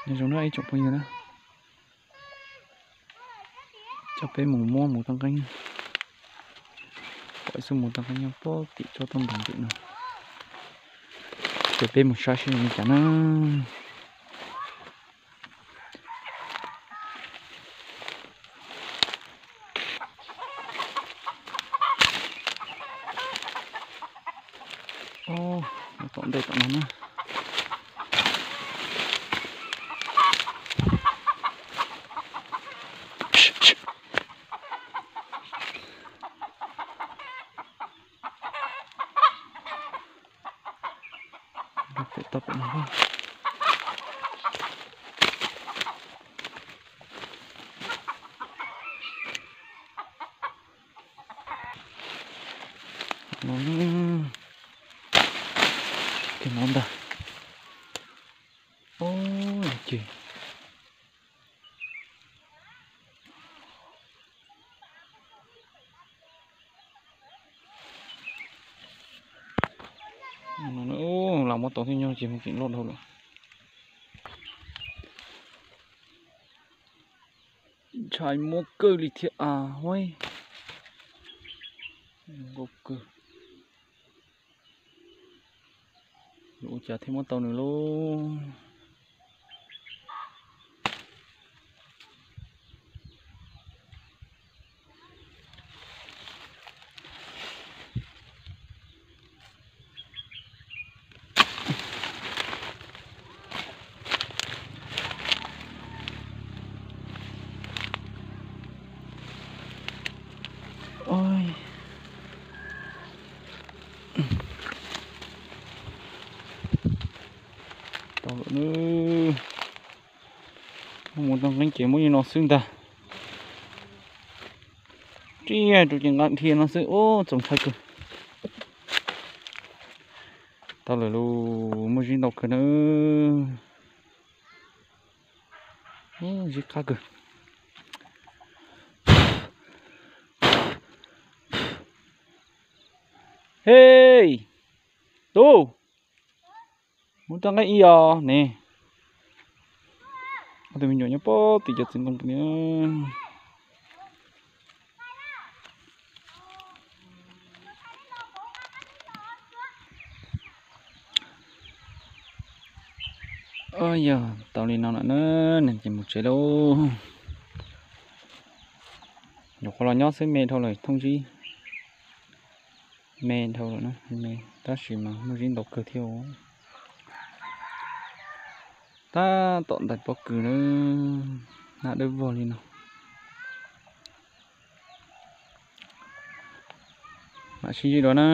Nyob zoo na ib tsoom phooj ywg na, coj peb mus muab mus toj nqeeb, pom ib xub mus toj nqeeb nyob puag tim tsob toj ntoos ntawm no, ces peb mus saib seb li cas na. Tom ntej tom no na. Pem toj pem no. Tig no ntag. Ces lam muab tau thiab nyob ces mus tseem loj dhau lawm. Ntshai muab kawg li thiab a huab. Nkauj kawg. Yuav ua cas thiaj muab tau nws lauj. Tau lawm na. Muab mus toj nqeeb ces muab li no xwb ntag. Tsiaj rau ces nqa dhia no xwb, ub txaus ntshai kawg. Tau lawm lauj, muaj zib ntau kawg na. Zib qab kawg. Hej, tub, muab toj nqeeb ib os ne. Ob tug me nyuam nyob puag tim cov txiv ntoo pem. Yog tau li no lawm na, ces mus tsev lauj. Nyuam qhuav los nyob xwb me dhau lawm, thooj zib me dhau lawm na, me tab sis mas muaj zib ntau kawg thiab. Tab tom ntais pob kws na, nab dawb vog li no. Mam sib ntsib dua na.